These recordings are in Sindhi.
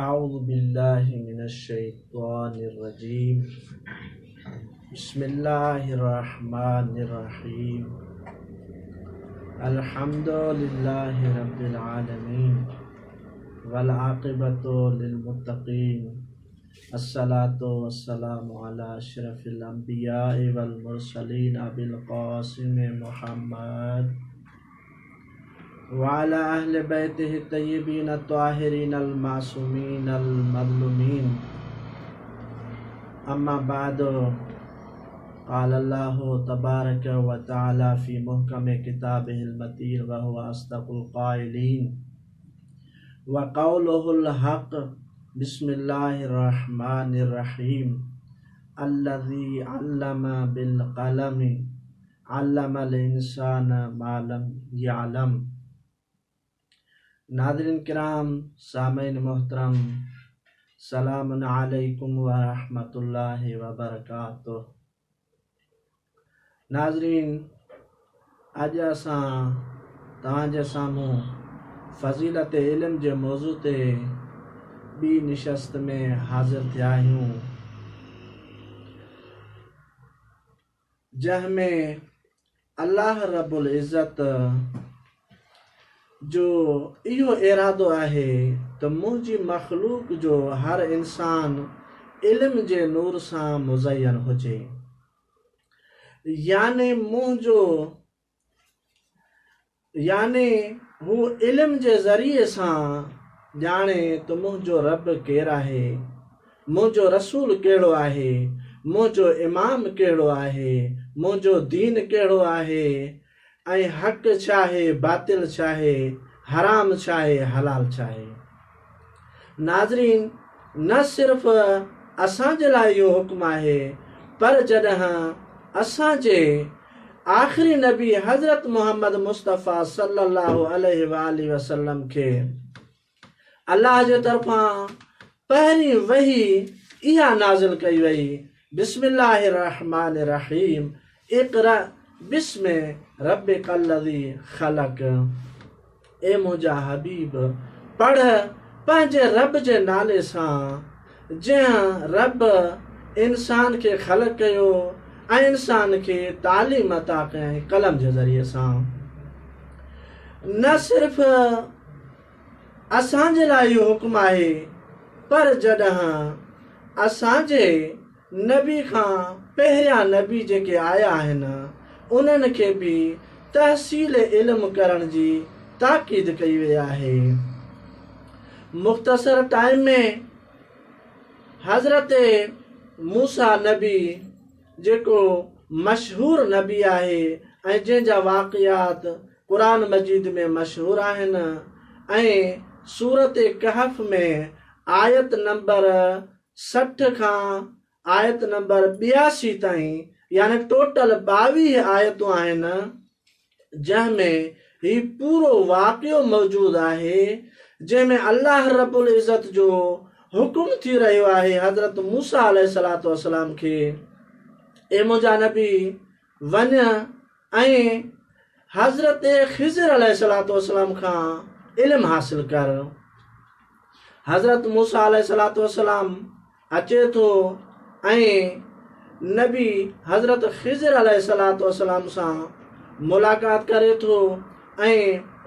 أعوذ بالله من الشيطان الرجيم بسم الله الرحمن الرحيم الحمد لله رب العالمين والعاقبة للمتقين الصلاة والسلام على أشرف الأنبياء والمرسلين أبي القاسم محمد وعلى أهل بيته الطيبين الطاهرين المعصومين المظلومين أما بعد قال الله تبارك وتعالى في محكم كتابه المتين وهو أصدق القائلين وقوله الحق بسم الله الرحمن الرحيم الذي علم بالقلم علم الانسان ما لم يعلم ناظرين ڪرام سامعين محترم سلام عليڪم ورحمة الله وبرڪاته ناظرين اڄ اسان توهان جي سامهون فضيلت علم جي موضوع تي ٻي نشست ۾ حاضر ٿيا آهيون. جنهن ۾ الله رب العزت جو اهو ارادو آهي ته منهنجي مخلوق جو هر انسان علم جي نور سان مزين هجي يعني منهنجو يعني هو علم جي ذريعي سان ڄاڻي ته منهنجو رب ڪير آهي، منهنجو رسول ڪهڙو آهي، منهنجو امام ڪهڙو آهي، منهنجو دين ڪهڙو آهي ۽ حق ڇاهي، باطل ڇاهي، حرام ڇاهي، حلال ڇاهي. ناظرين! نه صرف اسان جي لاء اهو حڪم آهي پر جڏهن اسان جي آخري نبي حضرت محمد مصطفيٰ صلّي اللّٰه عليه واٰله وسلّم کي الله جي طرفان پهرين وحي اها نازل ڪئي وئي، بسم الله الرحمٰن الرحيم اقرأ باسم ربک الذي خلق اي منهنجا حبيب! پڙهه پنهنجي رب جي نالي سان، جنهن رب انسان کي خلق ڪيو ۽ انسان کي تعليم عطا ڪيائين قلم جي ذريعي سان. نه صرف اسان جي لاء اهو حڪم آهي پر جڏهن اسان جي نبي کان پهريان نبي جيڪي آيا آهن انهن کي به تحصيل علم ڪرڻ جي تاڪيد ڪئي وئي آهي. مختصر ٽائيم ۾ حضرت موسيٰ نبي جيڪو مشهور نبي آهي ۽ جنهن جا واقعات قرآن مجيد ۾ مشهور آهن ۽ سورة ڪهف ۾ آيت نمبر 60 کان آيت نمبر 82 تائين يعني ٽوٽل 22 آيتون آهن جنهن ۾ هي پورو واقعو موجود آهي جنهن ۾ الله رب العزت جو حڪم ٿي رهيو آهي حضرت موسيٰ عليه الصلوة والسلام کي اي منهنجا نبي وڃ ۽ حضرت خضر عليه الصلوة والسلام کان علم حاصل ڪر. حضرت موسيٰ عليه الصلوة والسلام اچي ٿو ۽ نبي حضرت خضر عليه الصلوة والسلام سان ملاقات ڪري ٿو ۽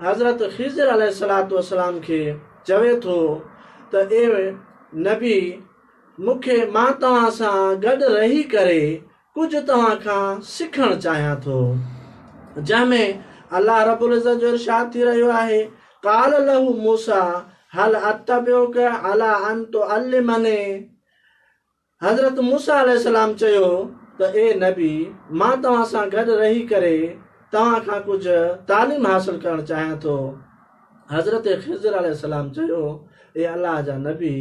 حضرت خضر عليه الصلوة والسلام کي چوي ٿو ته اي نبي مون کي مان توهان سان گڏ رهي ڪري ڪجهه توهان کان سکڻ چاهيان ٿو. جنهن ۾ الله رب العزت جو ارشاد ٿي رهيو آهي، قال له موسيٰ هل اتبعک علي ان تعلمني حضرت موسيٰ عليه السلام چيو ته اي نبي مان توهان سان گڏ رهي ڪري توهان کان ڪجهه تعليم حاصل ڪرڻ چاهيان ٿو. حضرت خضر عليه السلام چيو اي الله جا نبي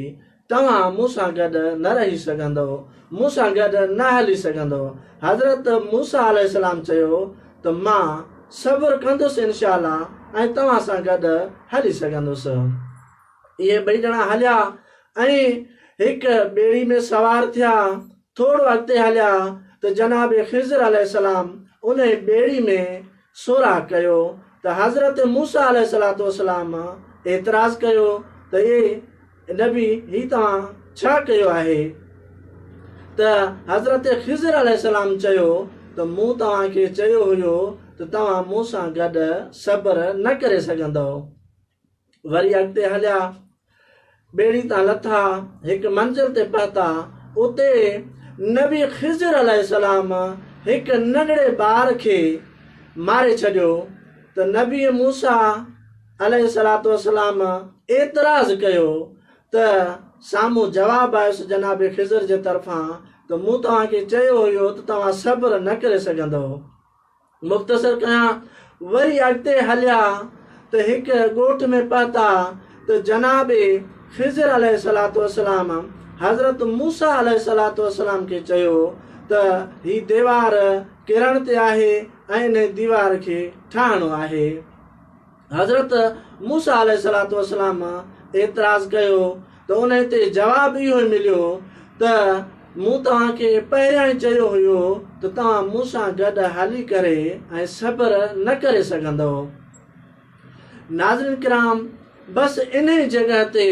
توهان مون سان گڏ نه رهي سگهندؤ، مون سان گڏ نه هلي سگهندؤ. حضرت موسيٰ عليه السلام چيو ته مان صبر ڪندس انشاء الله ۽ توهان سان گڏ هلي سگهندس. اهي ٻئي ڄڻا هليا ۽ هڪ ٻيڙي ۾ سوار ٿيا. ٿورو اڳتي هليا ته جناب خضر عليه السلام انهي ٻيڙي ۾ سوراخ ڪيو ته حضرت موسيٰ عليه الصلوة والسلام اعتراض ڪيو ته اي. نبي هي توهان ڇا ڪيو آهي؟ ته حضرت خضر عليه السلام چيو ته مون توهان کي چيو هيو ته توهان مون سان گڏ صبر نه ڪري سگهندؤ. وري اڳتي هليا، ٻيڙي تان لٿا، هڪ منزل تي پهتا، اتي نبي خضر عليه السلام هڪ ننڍڙي ٻار کي ماري ڇڏيو ته نبي موسيٰ عليه الصلوة والسلام اعتراض ڪيو ته سامهون جواب آيس جناب خضر جي طرفان ته مون توهان کي چيو هيو ته توهان صبر نه ڪري سگهندؤ. مختصر ڪيان، وري اڳتي هليا ته هڪ ڳوٺ ۾ پهتا ته جناب خضر عليه الصلوة والسلام حضرت موسيٰ عليه الصلوة والسلام کي چيو ته هي ديوار ڪرڻ تي آهي ۽ انهي ديوار کي ٺاهڻو آهي. حضرت موسيٰ عليه الصلوة والسلام اعتراض ڪيو ته انهي تي جواب اهو ئي مليو ته مون توهان کي پهريان ئي چيو هيو ته توهان مون سان گڏ هلي ڪري ۽ صبر نه ڪري سگهندؤ. ناظرين ڪرام! بس انهي جڳهه تي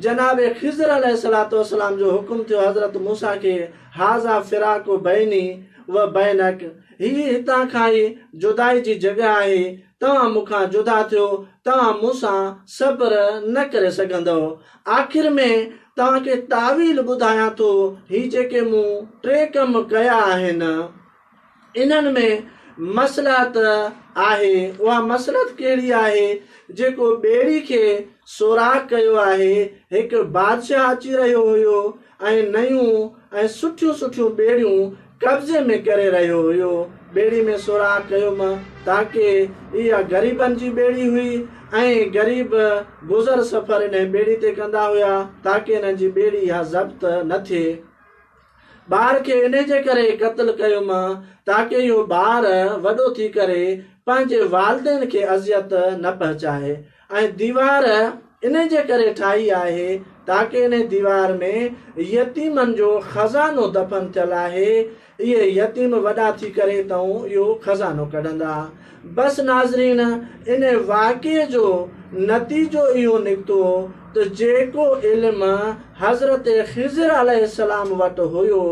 جناب خضر عليه الصلوة والسلام جو حڪم ٿيو حضرت موسيٰ کي هذا فراق بيني و بينڪ هي هتان کان ئي جدائي جي جڳهه آهي توهان مون کان جدا ٿيو، توهان مون سان صبر نه ڪري سگهندؤ. آخر ۾ توهان کي تاويل ٻڌايان ٿو، هي جيڪي مون ٽي ڪم ڪيا آهن، انهن ۾ مصلحت آهي. اها مصلحت ڪهڙي آهي؟ جيڪو ٻيڙي کي سوراخ ڪيو آهي، هڪ بادشاهه اچي رهيو هيو ۽ نيون ۽ سٺيون سٺيون ٻيڙيون قبضي ۾ ڪري رهيو هيو. ٻيڙي ۾ سوراخ ڪيوم تاڪه اها غريبن جي ٻيڙي هئي ۽ غريب گذر سفر انهي ٻيڙي تي ڪندا هيا تاڪه انهن جي ٻيڙي اها ضبط نه ٿئي. ٻار کي انهي جي ڪري قتل ڪيوم تاڪه اهو ٻار وڏو ٿي ڪري پنهنجي والدين کي اذيت نه پهچائي ۽ ديوار انهي جي ڪري ٺاهي آهي تاڪه انهي ديوار ۾ يتيمن جو خزانو دفن ٿيل آهي، اهي يتيم وڏا ٿي ڪري اتئون اهو خزانو ڪڍندا. بس ناظرين انهي واقعي جو نتيجو اهو نڪتو ته جيڪو علم حضرت خضر عليه السلام وٽ هيو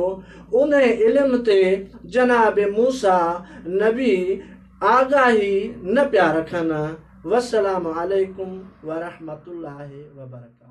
انهي علم تي جناب موسيٰ نبي آگاهي نه پيا رکن. والسلام عليڪم ورحمة الله وبرڪاته.